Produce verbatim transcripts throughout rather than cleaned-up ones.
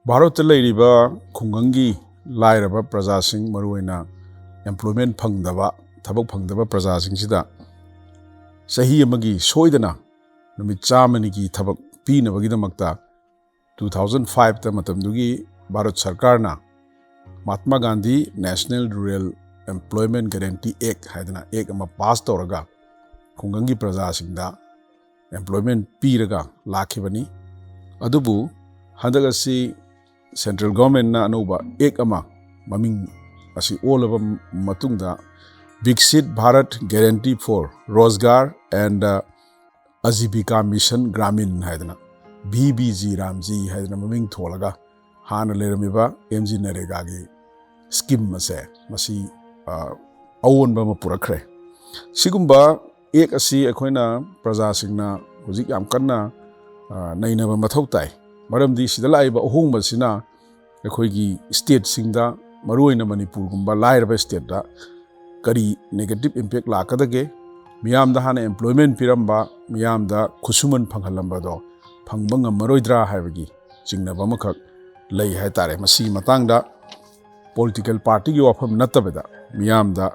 ꯚꯥꯔꯠꯇ ꯂꯩꯔꯤꯕ ꯈꯨꯡꯒꯪꯒꯤ ꯂꯥꯏꯔꯕ ꯄ꯭ꯔꯖꯥꯁꯤꯡ, ꯃꯔꯨꯑꯣꯏꯅ employment ꯐꯪꯗꯕ, ꯊꯕꯛ ꯐꯪꯗꯕ ꯄ꯭ꯔꯖꯥꯁꯤꯡꯁꯤꯗ ꯆꯍꯤ ꯑꯃꯒꯤ ꯁꯣꯏꯗꯅ ꯅꯨꯃꯤꯠ ꯆꯥꯝꯃꯅꯤꯒꯤ ꯊꯕꯛ ꯄꯤꯅꯕꯒꯤꯗꯃꯛꯇ two thousand fiveꯇ ꯃꯇꯝꯗꯨꯒꯤ ꯚꯥꯔꯠ ꯁꯔꯀꯥꯔꯅ Mahatma Gandhi National Rural Employment Guarantee Act ꯍꯥꯏꯗꯅ act ꯑꯃ pass ꯇꯧꯔꯒ ꯈꯨꯡꯒꯪꯒꯤ ꯄ꯭ꯔꯖꯥꯁꯤꯡꯗ employment ꯄꯤꯔꯒ ꯂꯥꯛꯈꯤꯕꯅꯤ꯫ ꯑꯗꯨꯕꯨ ꯍꯟꯗꯛ ꯑꯁꯤ central governmentꯅ ꯑꯅꯧꯕ act ꯑꯃ, ꯃꯃꯤꯡ ꯑꯁꯤ ꯑꯣꯜꯂꯕ ꯃꯇꯨꯡꯗ Viksit Bharat Guarantee for Rozgar and Ajivika Mission Gramin ꯍꯥꯏꯗꯅ, ꯚꯤ ꯕꯤ ꯖꯤ ꯔꯥꯝꯖꯤ ꯍꯥꯏꯗꯅ ꯃꯃꯤꯡ ꯊꯣꯜꯂꯒ ꯍꯥꯟꯅ ꯂꯩꯔꯝꯃꯤꯕ ꯑꯦꯝ ꯖꯤ ꯅꯔꯦꯒꯥꯒꯤ scheme ꯑꯁꯦ ꯃꯁꯤ, ꯑ, ꯑꯑꯣꯟꯕ ꯑꯃ ꯄꯨꯔꯛꯈ꯭ꯔꯦ꯫ ꯁꯤꯒꯨꯝꯕ act ꯑꯁꯤ ꯑꯩꯈꯣꯏꯅ ꯄ꯭ꯔꯖꯥꯁꯤꯡꯅ ꯍꯧꯖꯤꯛ ꯌꯥꯝ ꯀꯟꯅ, ꯑ, ꯅꯩꯅꯕ ꯃꯊꯧ ꯇꯥꯏ꯫ ꯃꯔꯝꯗꯤ ꯁꯤꯗ ꯂꯥꯛꯏꯕ ꯑꯍꯣꯡꯕꯁꯤꯅ ꯑꯩꯈꯣꯏꯒꯤ stateꯁꯤꯡꯗ, ꯃꯔꯨꯑꯣꯏꯅ ꯃꯅꯤꯄꯨꯔꯒꯨꯝꯕ ꯂꯥꯏꯔꯕ stateꯇ ꯀꯔꯤ negative impact ꯂꯥꯛꯀꯗꯒꯦ? ꯃꯤꯌꯥꯝꯗ ꯍꯥꯟꯅ employment ꯄꯤꯔꯝꯕ, ꯃꯤꯌꯥꯝꯗ ꯈꯨꯠꯁꯨꯃꯟ ꯐꯪꯍꯜꯂꯝꯕꯗꯣ ꯐꯪꯕ ꯉꯝꯃꯔꯣꯏꯗ꯭ꯔꯥ ꯍꯥꯏꯕꯒꯤ ꯆꯤꯡꯅꯕ ꯑꯃꯈꯛ ꯂꯩ ꯍꯥꯏꯇꯥꯔꯦ꯫ ꯃꯁꯤꯒꯤ ꯃꯇꯥꯡꯗ political partyꯒꯤ ꯋꯥꯐꯝ ꯅꯠꯇꯕꯤꯗ ꯃꯤꯌꯥꯝꯗ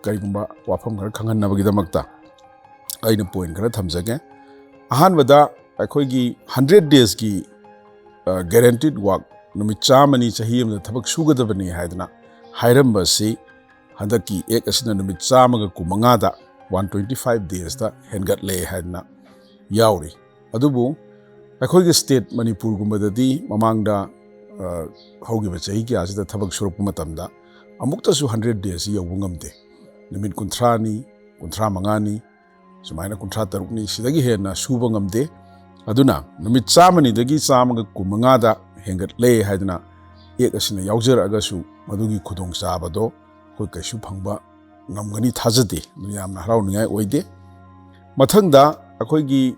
ꯀꯔꯤꯒꯨꯝꯕ ꯋꯥꯐꯝ ꯈꯔ ꯈꯪꯍꯟꯅꯕꯒꯤꯗꯃꯛꯇ ꯑꯩꯅ point ꯈꯔ ꯊꯝꯖꯒꯦ꯫ ꯑꯍꯥꯟꯕꯗ, ꯑꯩꯈꯣꯏꯒꯤ hundred daysꯀꯤ, ꯑ, guaranteed work, ꯅꯨꯃꯤꯠ ꯆꯥꯝꯃꯅꯤ ꯆꯍꯤ ꯑꯃꯗ ꯊꯕꯛ ꯁꯨꯒꯗꯕꯅꯤ ꯍꯥꯏꯗꯅ ꯍꯥꯏꯔꯝꯕ ꯑꯁꯤ ꯍꯟꯗꯛꯀꯤ act ꯑꯁꯤꯅ ꯅꯨꯃꯤꯠ ꯆꯥꯝꯃꯒ ꯀꯨꯟꯃꯉꯥꯗ, one twenty five daysꯇ ꯍꯦꯟꯒꯠꯂꯦ ꯍꯥꯏꯗꯅ ꯌꯥꯎꯔꯤ꯫ ꯑꯗꯨꯕꯨ ꯑꯩꯈꯣꯏꯒꯤ state ꯃꯅꯤꯄꯨꯔꯒꯨꯝꯕꯗꯗꯤ ꯃꯃꯥꯡꯗ, ꯑ, ꯍꯧꯈꯤꯕ ꯆꯍꯤ ꯀꯌꯥꯁꯤꯗ ꯊꯕꯛ ꯁꯨꯔꯛꯄ ꯃꯇꯝꯗ ꯑꯃꯨꯛꯇꯁꯨ hundred daysꯁꯤ ꯌꯧꯕ ꯉꯝꯗꯦ꯫ ꯅꯨꯃꯤꯠ ꯀꯨꯟꯊ꯭ꯔꯥꯅꯤ, ꯀꯨꯟꯊ꯭ꯔꯥ ꯃꯉꯥꯅꯤ, ꯁꯨꯃꯥꯏꯅ ꯀꯨꯟꯊ꯭ꯔꯥ ꯇꯔꯨꯛꯅꯤ, ꯁꯤꯗꯒꯤ ꯍꯦꯟꯅ ꯁꯨꯕ ꯉꯝꯗꯦ꯫ ꯑꯗꯨꯅ ꯅꯨꯃꯤꯠ ꯆꯥꯝꯃꯅꯤꯗꯒꯤ ꯆꯥꯝꯃꯒ ꯀꯨꯟꯃꯉꯥꯗ ꯍꯦꯟꯒꯠꯂꯦ ꯍꯥꯏꯗꯅ act ꯑꯁꯤꯅ ꯌꯥꯎꯖꯔꯛꯑꯒꯁꯨ ꯃꯗꯨꯒꯤ ꯈꯨꯗꯣꯡꯆꯥꯕꯗꯣ ꯑꯩꯈꯣꯏ ꯀꯩꯁꯨ ꯐꯪꯕ ꯉꯝꯒꯅꯤ ꯊꯥꯖꯗꯦ꯫ ꯑꯗꯨ ꯌꯥꯝꯅ ꯍꯔꯥꯎꯅꯤꯡꯉꯥꯏ ꯑꯣꯏꯗꯦ꯫ ꯃꯊꯪꯗ ꯑꯩꯈꯣꯏꯒꯤ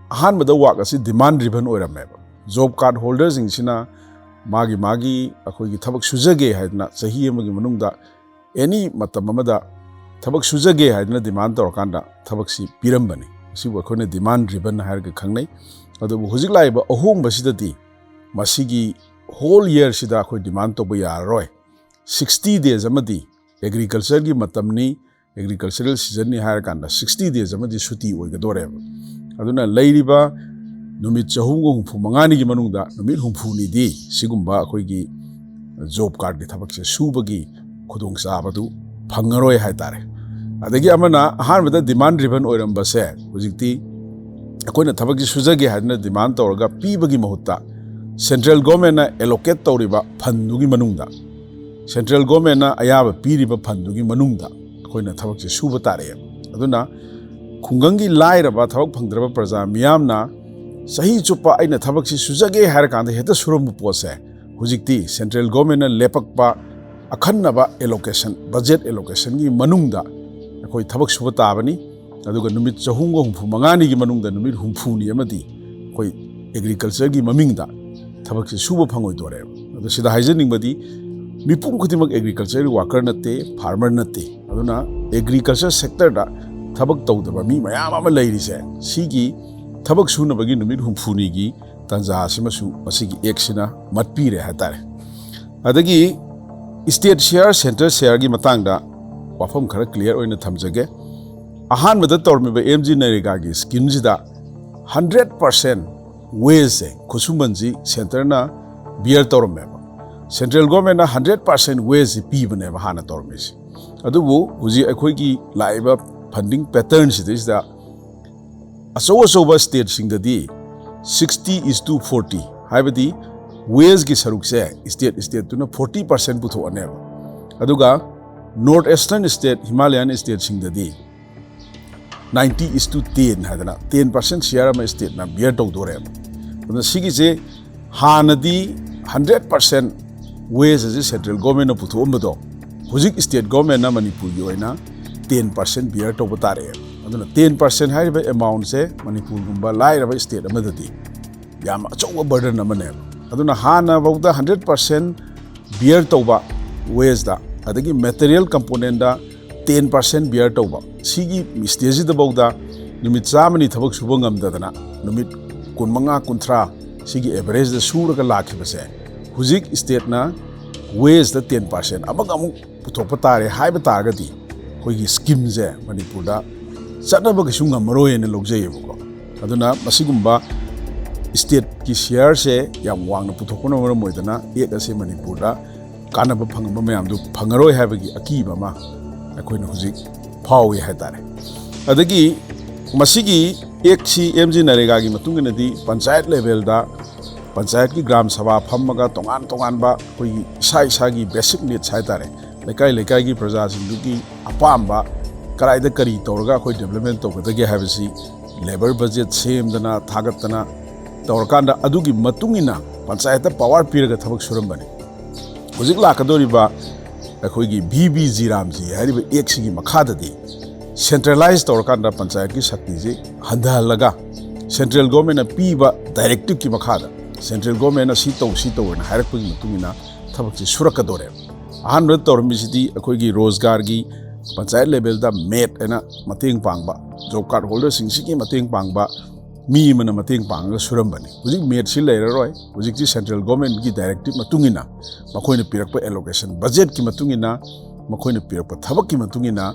ꯑꯍꯥꯟꯕꯗ work ꯑꯁꯤ demand driven ꯑꯣꯏꯔꯝꯃꯦꯕ꯫ Job card holderꯁꯤꯡꯁꯤꯅ ꯃꯥꯒꯤ, ꯃꯥꯒꯤ ꯑꯩꯈꯣꯏꯒꯤ ꯊꯕꯛ ꯁꯨꯖꯒꯦ ꯍꯥꯏꯗꯅ ꯆꯍꯤ ꯑꯃꯒꯤ ꯃꯅꯨꯡꯗ any ꯃꯇꯝ ꯑꯃꯗ ꯊꯕꯛ ꯁꯨꯖꯒꯦ ꯍꯥꯏꯗꯅ demand ꯇꯧꯔꯀꯥꯟꯗ ꯊꯕꯛꯁꯤ ꯄꯤꯔꯝꯕꯅꯤ꯫ ꯃꯁꯤꯕꯨ ꯑꯩꯈꯣꯏꯅ demand driven ꯍꯥꯏꯔꯒ ꯈꯪꯅꯩ꯫ ꯑꯗꯨꯕꯨ ꯍꯧꯖꯤꯛ ꯂꯥꯛꯏꯕ ꯑꯍꯣꯡꯕꯁꯤꯗꯗꯤ ꯃꯁꯤꯒꯤ whole year ꯁꯤꯗ ꯑꯩꯈꯣꯏ demand ꯇꯧꯕ ꯌꯥꯔꯔꯣꯏ꯫ Sixty days ꯑꯃꯗꯤ agriculture ꯒꯤ ꯃꯇꯝꯅꯤ, agricultural season ꯅꯤ ꯍꯥꯏꯔꯀꯥꯟꯗ sixty days ꯑꯃꯗꯤ ꯁꯨꯇꯤ ꯑꯣꯏꯒꯗꯣꯔꯦꯕ꯫ ꯑꯗꯨꯅ ꯂꯩꯔꯤꯕ ꯅꯨꯃꯤꯠ ꯆꯍꯨꯝꯒ ꯍꯨꯝꯐꯨ ꯃꯉꯥꯅꯤꯒꯤ ꯃꯅꯨꯡꯗ ꯅꯨꯃꯤꯠ ꯍꯨꯝꯐꯨꯅꯤꯗꯤ ꯁꯤꯒꯨꯝꯕ ꯑꯩꯈꯣꯏꯒꯤ job card ꯀꯤ ꯊꯕꯛꯁꯦ ꯁꯨꯕꯒꯤ ꯈꯨꯗꯣꯡꯆꯥꯕꯗꯨ ꯐꯪꯉꯔꯣꯏ ꯍꯥꯏꯇꯥꯔꯦ꯫ ꯑꯗꯒꯤ ꯑꯃꯅ, ꯑꯍꯥꯟꯕꯗ demand driven ꯑꯣꯏꯔꯝꯕꯁꯦ ꯍꯧꯖꯤꯛꯇꯤ ꯑꯩꯈꯣꯏꯅ ꯊꯕꯛꯁꯤ ꯁꯨꯖꯒꯦ ꯍꯥꯏꯗꯅ demand ꯇꯧꯔꯒ ꯄꯤꯕꯒꯤ ꯃꯍꯨꯠꯇ central government ꯅ allocate ꯇꯧꯔꯤꯕ fund ꯗꯨꯒꯤ ꯃꯅꯨꯡꯗ, central government ꯅ ꯑꯌꯥꯕ ꯄꯤꯔꯤꯕ fund ꯗꯨꯒꯤ ꯃꯅꯨꯡꯗ ꯑꯩꯈꯣꯏꯅ ꯊꯕꯛꯁꯦ ꯁꯨꯕ ꯇꯥꯔꯛꯑꯦꯕ꯫ ꯑꯗꯨꯅ ꯈꯨꯡꯒꯪꯒꯤ ꯂꯥꯏꯔꯕ, ꯊꯕꯛ ꯐꯪꯗ꯭ꯔꯕ ꯄ꯭ꯔꯖꯥ ꯃꯤꯌꯥꯝꯅ ꯆꯍꯤ ꯆꯨꯞꯄ ꯑꯩꯅ ꯊꯕꯛꯁꯤ ꯁꯨꯖꯒꯦ ꯍꯥꯏꯔꯀꯥꯟꯗ ꯍꯦꯛꯇ ꯁꯨꯔꯝꯕ ꯄꯣꯠꯁꯦ ꯍꯧꯖꯤꯛꯇꯤ central government ꯅ ꯂꯦꯞꯄꯛꯄ ꯑꯈꯟꯅꯕ allocation, budget allocation ꯒꯤ ꯃꯅꯨꯡꯗ ꯑꯩꯈꯣꯏ ꯊꯕꯛ ꯁꯨꯕ ꯇꯥꯕꯅꯤ꯫ ꯑꯗꯨꯒ ꯅꯨꯃꯤꯠ ꯆꯍꯨꯝꯒ ꯍꯨꯝꯐꯨ ꯃꯉꯥꯅꯤꯒꯤ ꯃꯅꯨꯡꯗ ꯅꯨꯃꯤꯠ ꯍꯨꯝꯐꯨꯅꯤ ꯑꯃꯗꯤ ꯑꯩꯈꯣꯏ agriculture ꯒꯤ ꯃꯃꯤꯡꯗ ꯊꯕꯛꯁꯦ ꯁꯨꯕ ꯐꯪꯉꯣꯏꯗꯣꯔꯦꯕ꯫ ꯑꯗꯣ ꯁꯤꯗ ꯍꯥꯏꯖꯅꯤꯡꯕꯗꯤ, ꯃꯤꯄꯨꯝ ꯈꯨꯗꯤꯡꯃꯛ agriculture ꯒꯤ worker ꯅꯠꯇꯦ, farmer ꯅꯠꯇꯦ꯫ ꯑꯗꯨꯅ agriculture sector ꯗ ꯊꯕꯛ ꯇꯧꯗꯕ ꯃꯤ ꯃꯌꯥꯝ ꯑꯃ ꯂꯩꯔꯤꯁꯦ, ꯁꯤꯒꯤ ꯊꯕꯛ ꯁꯨꯅꯕꯒꯤ ꯅꯨꯃꯤꯠ ꯍꯨꯝꯐꯨꯅꯤꯒꯤ ꯇꯥꯟꯖꯥ ꯑꯁꯤꯃꯁꯨ ꯃꯁꯤꯒꯤ act ꯁꯤꯅ ꯃꯠꯄꯤꯔꯦ ꯍꯥꯏꯇꯥꯔꯦ꯫ ꯑꯗꯒꯤ state share, centre share ꯒꯤ ꯃꯇꯥꯡꯗ ꯋꯥꯐꯝ ꯈꯔ clear ꯑꯣꯏꯅ ꯊꯝꯖꯒꯦ꯫ ꯑꯍꯥꯟꯕꯗ ꯇꯧꯔꯝꯃꯤꯕ M G ꯅꯔꯦꯒꯥꯒꯤ scheme ꯁꯤꯗ hundred percent wage ꯁꯦ, ꯈꯨꯠꯁꯨꯃꯟꯁꯤ centre ꯅ bear ꯇꯧꯔꯝꯃꯦꯕ꯫ Central government ꯅ hundred percent wage ꯁꯤ ꯄꯤꯕꯅꯦꯕ ꯍꯥꯟꯅ ꯇꯧꯔꯝꯃꯤꯁꯦ꯫ ꯑꯗꯨꯕꯨ ꯍꯧꯖꯤꯛ ꯑꯩꯈꯣꯏꯒꯤ ꯂꯥꯛꯏꯕ funding pattern ꯁꯤꯗꯩꯁꯤꯗ ꯑꯆꯧ ꯑꯆꯧꯕ state ꯁꯤꯡꯗꯗꯤ sixty is to forty, ꯍꯥꯏꯕꯗꯤ wage ꯀꯤ ꯁꯔꯨꯛꯁꯦ state state ꯇꯨꯅ forty percent ꯄꯨꯊꯣꯛꯑꯅꯦꯕ꯫ ꯑꯗꯨꯒ North Eastern state, Himalayan state ꯁꯤꯡꯗꯗꯤ ninety is to ten ꯍꯥꯏꯗꯅ ten percent share ꯑꯃ state ꯅ bear ꯇꯧꯗꯣꯔꯦꯕ꯫ ꯑꯗꯨꯅ ꯁꯤꯒꯤꯁꯦ ꯍꯥꯟꯅꯗꯤ hundred percent wage ꯑꯁꯤ central government ꯅ ꯄꯨꯊꯣꯛꯑꯝꯕꯗꯣ, ꯍꯧꯖꯤꯛ state government ꯅ ꯃꯅꯤꯄꯨꯔꯒꯤ ꯑꯣꯏꯅ ten percent bear ꯇꯧꯕ ꯇꯥꯔꯛꯑꯦꯕ꯫ ꯑꯗꯨꯅ ten percent ꯍꯥꯏꯔꯤꯕ amount ꯁꯦ ꯃꯅꯤꯄꯨꯔꯒꯨꯝꯕ ꯂꯥꯏꯔꯕ state ꯑꯃꯗꯗꯤ ꯌꯥꯝ ꯑꯆꯧꯕ burden ꯑꯃꯅꯦꯕ꯫ ꯑꯗꯨꯅ ꯍꯥꯟꯅꯐꯥꯎꯗ hundred percent bear ꯇꯧꯕ wage ꯇ, ꯑꯗꯒꯤ material component ꯇ ten percent bear ꯇꯧꯕ, ꯁꯤꯒꯤ stage ꯁꯤꯗꯐꯥꯎꯗ ꯅꯨꯃꯤꯠ ꯆꯥꯝꯃꯅꯤ ꯊꯕꯛ ꯁꯨꯕ ꯉꯝꯗꯗꯅ ꯅꯨꯃꯤꯠ ꯀꯨꯟꯃꯉꯥ, ꯀꯨꯟꯊ꯭ꯔꯥ, ꯁꯤꯒꯤ ꯑꯦꯚꯔꯦꯖꯇ ꯁꯨꯔꯒ ꯂꯥꯛꯈꯤꯕꯁꯦ, ꯍꯧꯖꯤꯛ ꯁ꯭ꯇꯦꯠꯅ ꯋꯦꯖꯇ ꯇꯦꯟ ꯄꯥꯔꯁꯦꯟ ꯑꯃꯒ ꯑꯃꯨꯛ ꯄꯨꯊꯣꯛꯄ ꯇꯥꯔꯦ ꯍꯥꯏꯕ ꯇꯥꯔꯒꯗꯤ, ꯑꯩꯈꯣꯏꯒꯤ ꯁ꯭ꯀꯤꯝꯁꯦ ꯃꯅꯤꯄꯨꯔꯗ ꯆꯠꯅꯕ ꯀꯩꯁꯨ ꯉꯝꯃꯔꯣꯏꯅ ꯂꯧꯖꯩꯌꯦꯕꯀꯣ꯫ ꯑꯗꯨꯅ ꯃꯁꯤꯒꯨꯝꯕ ꯁ꯭ꯇꯦꯠꯀꯤ ꯁꯤꯌꯥꯔꯁꯦ ꯌꯥꯝ ꯋꯥꯡꯅ ꯄꯨꯊꯣꯛꯄꯅ ꯃꯔꯝ ꯑꯣꯏꯗꯅ ꯑꯦꯛ ꯑꯁꯦ ꯃꯅꯤꯄꯨꯔꯗ ꯀꯥꯟꯅꯕ ꯐꯪꯉꯝꯕ ꯃꯌꯥꯝꯗꯨ ꯐꯪꯉꯔꯣꯏ ꯍꯥꯏꯕꯒꯤ ꯑꯀꯤꯕ ꯑꯃ ꯑꯩꯈꯣꯏꯅ ꯍꯧꯖꯤꯛ ꯐꯥꯎꯏ ꯍꯥꯏꯇꯥꯔꯦ꯫ ꯑꯗꯒꯤ ꯃꯁꯤꯒꯤ ꯑꯦꯛꯁꯤ ꯑꯦꯝ ꯖꯤ ꯅꯔꯦꯒꯥꯒꯤ ꯃꯇꯨꯡ ꯏꯟꯅꯗꯤ ꯄꯟꯆꯥꯌꯠ ꯂꯦꯚꯦꯜꯗ ꯄꯟꯆꯥꯌꯠꯀꯤ ꯒ꯭ꯔꯥꯝ ꯁꯚꯥ ꯐꯝꯃꯒ ꯇꯣꯉꯥꯟ ꯇꯣꯉꯥꯟꯕ ꯑꯩꯈꯣꯏꯒꯤ ꯏꯁꯥ ꯏꯁꯥꯒꯤ ꯕꯦꯁꯤꯛ ꯅꯤꯗꯁ ꯍꯥꯏꯇꯥꯔꯦ, ꯂꯩꯀꯥꯏ ꯂꯩꯀꯥꯏꯒꯤ ꯄ꯭ꯔꯖꯥꯁꯤꯡꯗꯨꯒꯤ ꯑꯄꯥꯝꯕ ꯀꯗꯥꯏꯗ ꯀꯔꯤ ꯇꯧꯔꯒ ꯑꯩꯈꯣꯏ ꯗꯦꯕꯂꯞꯃꯦꯟ ꯇꯧꯒꯗꯒꯦ ꯍꯥꯏꯕꯁꯤ ꯂꯦꯕꯔ ꯕꯖꯦꯠ ꯁꯦꯝꯗꯅ ꯊꯥꯒꯠꯇꯅ ꯇꯧꯔꯀꯥꯟꯗ ꯑꯗꯨꯒꯤ ꯃꯇꯨꯡ ꯏꯟꯅ ꯄꯟꯆꯥꯌꯠꯇ ꯄꯋꯥꯔ ꯄꯤꯔꯒ ꯊꯕꯛ ꯁꯨꯔꯝꯕꯅꯤ꯫ ꯍꯧꯖꯤꯛ ꯂꯥꯛꯀꯗꯧꯔꯤꯕ ꯑꯩꯈꯣꯏꯒꯤ ꯚꯤ ꯕꯤ ꯖꯤ ꯔꯥꯝꯖꯤ ꯍꯥꯏꯔꯤꯕ ꯑꯦꯛꯁꯤꯒꯤ ꯃꯈꯥꯗꯗꯤ ꯁꯦꯟꯇ꯭ꯔꯦꯂꯥꯏꯁ ꯇꯧꯔꯀꯥꯟꯗ ꯄꯟꯆꯥꯌꯠꯀꯤ ꯁꯛꯇꯤꯁꯤ ꯍꯟꯊꯍꯜꯂꯒ ꯁꯦꯟꯇ꯭ꯔꯦꯜ ꯒꯣꯔꯃꯦꯟꯅ ꯄꯤꯕ ꯗꯥꯏꯔꯦꯛꯇꯤꯞꯀꯤ ꯃꯈꯥꯗ ꯁꯦꯟꯇ꯭ꯔꯦꯜ ꯒꯣꯔꯃꯦꯟꯅ ꯁꯤ ꯇꯧ, ꯁꯤ ꯇꯧ ꯍꯥꯏꯅ ꯍꯥꯏꯔꯛꯄꯒꯤ ꯃꯇꯨꯡ ꯏꯟꯅ ꯊꯕꯛꯁꯤ ꯁꯨꯔꯛꯀꯗꯣꯔꯦꯕ꯫ ꯑꯍꯥꯟꯕꯗ ꯇꯧꯔꯝꯃꯤꯁꯤꯗꯤ ꯑꯩꯈꯣꯏꯒꯤ ꯔꯣꯖꯒꯥꯔꯒꯤ ꯄꯟꯆꯥꯌꯠ ꯂꯦꯚꯦꯜꯗ ꯃꯦꯠ ꯍꯥꯏꯅ ꯃꯇꯦꯡ ꯄꯥꯡꯕ, ꯖꯣꯕ ꯀꯥꯔꯗ ꯍꯣꯜꯗꯔꯁꯤꯡꯁꯤꯒꯤ ꯃꯇꯦꯡ ꯄꯥꯡꯕ ꯃꯤ ꯑꯃꯅ ꯃꯇꯦꯡ ꯄꯥꯡꯉꯒ ꯁꯨꯔꯝꯕꯅꯤ꯫ ꯍꯧꯖꯤꯛ ꯃꯦꯠꯁꯤ ꯂꯩꯔꯔꯣꯏ꯫ ꯍꯧꯖꯤꯛꯇꯤ ꯁꯦꯟꯇ꯭ꯔꯦꯜ ꯒꯣꯔꯃꯦꯟꯒꯤ ꯗꯥꯏꯔꯦꯛꯇꯤꯞ ꯃꯇꯨꯡ ꯏꯟꯅ ꯃꯈꯣꯏꯅ ꯄꯤꯔꯛꯄ ꯑꯦꯂꯣꯀꯦꯁꯟ ꯕꯖꯦꯠꯀꯤ ꯃꯇꯨꯡ ꯏꯟꯅ, ꯃꯈꯣꯏꯅ ꯄꯤꯔꯛꯄ ꯊꯕꯛꯀꯤ ꯃꯇꯨꯡ ꯏꯟꯅ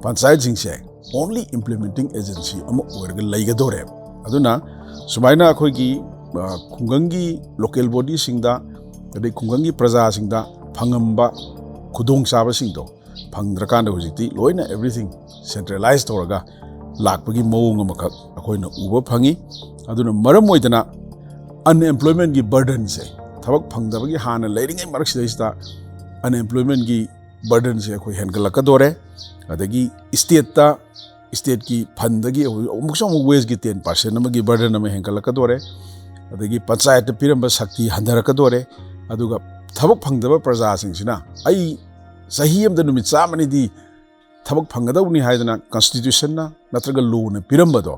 ꯄꯟꯆꯥꯌꯠꯁꯤꯡꯁꯦ ꯑꯣꯟꯂꯤ ꯏꯝꯄ꯭ꯂꯤꯃꯦꯟꯇꯤꯡ ꯑꯦꯖꯦꯟꯁꯤ ꯑꯃ ꯑꯣꯏꯔꯒ ꯂꯩꯒꯗꯣꯔꯦꯕ꯫ ꯑꯗꯨꯅ ꯁꯨꯃꯥꯏꯅ ꯑꯩꯈꯣꯏꯒꯤ, ꯑ, ꯈꯨꯡꯒꯪꯒꯤ ꯂꯣꯀꯦꯜ ꯕꯣꯗꯤꯁꯤꯡꯗ, ꯑꯗꯩ ꯈꯨꯡꯒꯪꯒꯤ ꯄ꯭ꯔꯖꯥꯁꯤꯡꯗ ꯐꯪꯉꯝꯕ ꯈꯨꯗꯣꯡꯆꯥꯕꯁꯤꯡꯗꯣ ꯐꯪꯗ꯭ꯔꯀꯥꯟꯗ ꯍꯧꯖꯤꯛꯇꯤ ꯂꯣꯏꯅ ꯑꯦꯚ꯭ꯔꯤꯊꯤꯡ ꯁꯦꯟꯇ꯭ꯔꯦꯂꯥꯏꯁ ꯇꯧꯔꯒ ꯂꯥꯛꯄꯒꯤ ꯃꯑꯣꯡ ꯑꯃꯈꯛ ꯑꯩꯈꯣꯏꯅ ꯎꯕ ꯐꯪꯉꯤ꯫ ꯑꯗꯨꯅ ꯃꯔꯝ ꯑꯣꯏꯗꯅ ꯑꯟꯑꯦꯝꯄ꯭ꯂꯣꯏꯃꯦꯟꯒꯤ ꯕꯔꯗꯟꯁꯦ, ꯊꯕꯛ ꯐꯪꯗꯕꯒꯤ ꯍꯥꯟꯅ ꯂꯩꯔꯤꯉꯩ ꯃꯔꯛꯁꯤꯗꯩꯁꯤꯗ ꯑꯟꯑꯦꯝꯄ꯭ꯂꯣꯏꯃꯦꯟꯒꯤ ꯕꯔꯗꯟꯁꯦ ꯑꯩꯈꯣꯏ ꯍꯦꯟꯒꯠꯂꯛꯀꯗꯣꯔꯦ꯫ ꯑꯗꯒꯤ ꯁ꯭ꯇꯦꯠꯇ, ꯁ꯭ꯇꯦꯠꯀꯤ ꯐꯟꯗꯒꯤ ꯑꯃꯨꯛꯁꯨ ꯑꯃꯨꯛ ꯋꯦꯖꯀꯤ ꯇꯦꯟ ꯄꯥꯔꯁꯦꯟ ꯑꯃꯒꯤ ꯕꯔꯗꯟ ꯑꯃ ꯍꯦꯟꯒꯠꯂꯛꯀꯗꯣꯔꯦ꯫ ꯑꯗꯒꯤ ꯄꯟꯆꯥꯌꯠꯇ ꯄꯤꯔꯝꯕ ꯁꯛꯇꯤ ꯍꯟꯊꯔꯛꯀꯗꯣꯔꯦ꯫ ꯑꯗꯨꯒ ꯊꯕꯛ ꯐꯪꯗꯕ ꯄ꯭ꯔꯖꯥꯁꯤꯡꯁꯤꯅ ꯑꯩ ꯆꯍꯤ ꯑꯃꯗ ꯅꯨꯃꯤꯠ ꯆꯥꯝꯃꯅꯤꯗꯤ ꯊꯕꯛ ꯐꯪꯒꯗꯧꯕꯅꯤ ꯍꯥꯏꯗꯅ ꯀꯟꯁꯇꯤꯇ꯭ꯌꯨꯁꯟꯅ ꯅꯠꯇ꯭ꯔꯒ ꯂꯣꯅ ꯄꯤꯔꯝꯕꯗꯣ,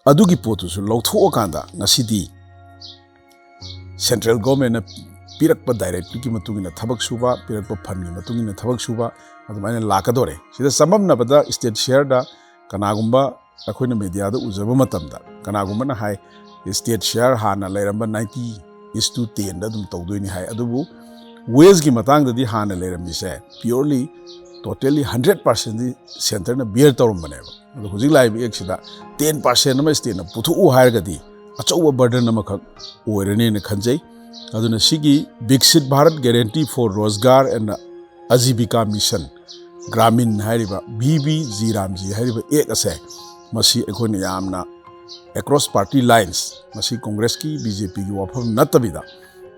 ꯑꯗꯨꯒꯤ ꯄꯣꯠꯇꯨꯁꯨ ꯂꯧꯊꯣꯛꯑꯀꯥꯟꯗ ꯉꯁꯤꯗꯤ ꯁꯦꯟꯇ꯭ꯔꯦꯜ ꯒꯣꯔꯃꯦꯟꯅ ꯄꯤꯔꯛꯄ ꯗꯥꯏꯔꯦꯛꯇꯤꯞꯀꯤ ꯃꯇꯨꯡ ꯏꯟꯅ ꯊꯕꯛ ꯁꯨꯕ, ꯄꯤꯔꯛꯄ ꯐꯟꯒꯤ ꯃꯇꯨꯡ ꯏꯟꯅ ꯊꯕꯛ ꯁꯨꯕ, ꯑꯗꯨꯃꯥꯏꯅ ꯂꯥꯛꯀꯗꯣꯔꯦ꯫ ꯁꯤꯗ ꯆꯃꯝꯅꯕꯗ ꯁ꯭ꯇꯦꯠ ꯁꯤꯌꯔꯗ ꯀꯅꯥꯒꯨꯝꯕ ꯑꯩꯈꯣꯏꯅ ꯃꯦꯗꯤꯌꯥꯗ ꯎꯖꯕ ꯃꯇꯝꯗ ꯀꯅꯥꯒꯨꯝꯕꯅ ꯍꯥꯏ, state share ꯍꯥꯟꯅ ꯂꯩꯔꯝꯕ ninety is to ten ꯗ ꯑꯗꯨꯝ ꯇꯧꯗꯣꯏꯅꯤ ꯍꯥꯏ꯫ ꯑꯗꯨꯕꯨ wage ꯀꯤ ꯃꯇꯥꯡꯗꯗꯤ ꯍꯥꯟꯅ ꯂꯩꯔꯝꯃꯤꯁꯦ purely, totally hundred percent ꯗꯤ centre ꯅ bear ꯇꯧꯔꯝꯕꯅꯦꯕ꯫ ꯑꯗꯣ ꯍꯧꯖꯤꯛ ꯂꯥꯛꯏꯕ act ꯁꯤꯗ ten percent ꯑꯃ state ꯅ ꯄꯨꯊꯣꯛꯎ ꯍꯥꯏꯔꯒꯗꯤ ꯑꯆꯧꯕ burden ꯑꯃꯈꯛ ꯑꯣꯏꯔꯅꯦꯅ ꯈꯟꯖꯩ꯫ ꯑꯗꯨꯅ ꯁꯤꯒꯤ Viksit Bharat Guarantee for Rozgar and Ajivika Mission Gramin ꯍꯥꯏꯔꯤꯕ, V B G RAM G ꯍꯥꯏꯔꯤꯕ act ꯑꯁꯦ, ꯃꯁꯤ ꯑꯩꯈꯣꯏꯅ ꯌꯥꯝꯅ across party lines, ꯃꯁꯤ Congress ꯀꯤ B J P ꯒꯤ ꯋꯥꯐꯝ ꯅꯠꯇꯕꯤꯗ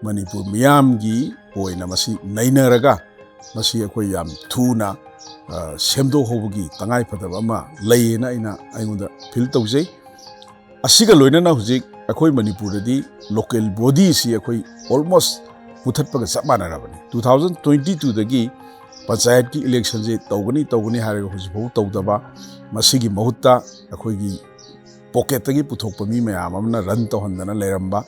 ꯃꯅꯤꯄꯨꯔ ꯃꯤꯌꯥꯝꯒꯤ ꯑꯣꯏꯅ ꯃꯁꯤ ꯅꯩꯅꯔꯒ ꯃꯁꯤ ꯑꯩꯈꯣꯏ ꯌꯥꯝ ꯊꯨꯅ, ꯑ, ꯁꯦꯝꯗꯣꯛꯍꯧꯕꯒꯤ ꯇꯉꯥꯏꯐꯗꯕ ꯑꯃ ꯂꯩꯌꯦꯅ ꯑꯩꯅ, ꯑꯩꯉꯣꯟꯗ feel ꯇꯧꯖꯩ꯫ ꯑꯁꯤꯒ ꯂꯣꯏꯅꯅ ꯍꯧꯖꯤꯛ ꯑꯩꯈꯣꯏ ꯃꯅꯤꯄꯨꯔꯗꯗꯤ local body ꯁꯤ ꯑꯩꯈꯣꯏ almost ꯃꯨꯊꯠꯄꯒ ꯆꯞ ꯃꯥꯟꯅꯔꯕꯅꯤ꯫ Two thousand twenty two ꯗꯒꯤ ꯄꯟꯆꯥꯌꯠꯀꯤ election ꯁꯦ ꯇꯧꯒꯅꯤ, ꯇꯧꯒꯅꯤ ꯍꯥꯏꯔꯒ ꯍꯧꯖꯤꯛꯐꯥꯎ ꯇꯧꯗꯕ, ꯃꯁꯤꯒꯤ ꯃꯍꯨꯠꯇ ꯑꯩꯈꯣꯏꯒꯤ pocket ꯇꯒꯤ ꯄꯨꯊꯣꯛꯄ ꯃꯤ ꯃꯌꯥꯝ ꯑꯃꯅ run ꯇꯧꯍꯟꯗꯅ ꯂꯩꯔꯝꯕ,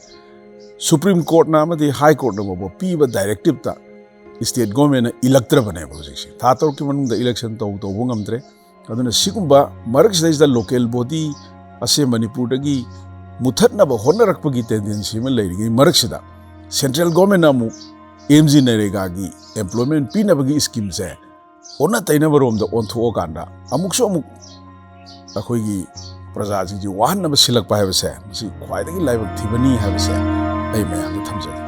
Supreme Court ꯅ ꯑꯃꯗꯤ High Court ꯅ ꯐꯥꯎꯕ ꯄꯤꯕ directive ꯇ state government ꯅ ꯏꯜꯂꯛꯇ꯭ꯔꯕꯅꯦꯕ ꯍꯧꯖꯤꯛꯁꯦ꯫ ꯊꯥ ꯇꯔꯨꯛꯀꯤ ꯃꯅꯨꯡꯗ election ꯇꯧ-, ꯇꯧꯕ ꯉꯝꯗ꯭ꯔꯦ꯫ ꯑꯗꯨꯅ ꯁꯤꯒꯨꯝꯕ ꯃꯔꯛꯁꯤꯗꯩꯁꯤꯗ local body ꯑꯁꯦ ꯃꯅꯤꯄꯨꯔꯗꯒꯤ ꯃꯨꯊꯠꯅꯕ ꯍꯣꯠꯅꯔꯛꯄꯒꯤ tendency ꯑꯃ ꯂꯩꯔꯤꯉꯩ ꯃꯔꯛꯁꯤꯗ, central government ꯅ ꯑꯃꯨꯛ M G NREGA ꯒꯤ employment ꯄꯤꯅꯕꯒꯤ scheme ꯁꯦ ꯑꯣꯟꯅ ꯇꯩꯅꯕꯔꯣꯝꯗ ꯑꯣꯟꯊꯣꯛꯑꯀꯥꯟꯗ ꯑꯃꯨꯛꯁꯨ ꯑꯃꯨꯛ ꯑꯩꯈꯣꯏꯒꯤ ꯄ꯭ꯔꯖꯥꯁꯤꯡꯁꯤ ꯋꯥꯍꯟꯅꯕ ꯁꯤꯜꯂꯛꯄ ꯍꯥꯏꯕꯁꯦ, ꯃꯁꯤ ꯈ꯭ꯋꯥꯏꯗꯒꯤ ꯂꯥꯏꯕꯛ ꯊꯤꯕꯅꯤ ꯍꯥꯏꯕꯁꯦ ꯑꯩ ꯃꯌꯥꯝꯗ ꯊꯝꯖꯒꯦ꯫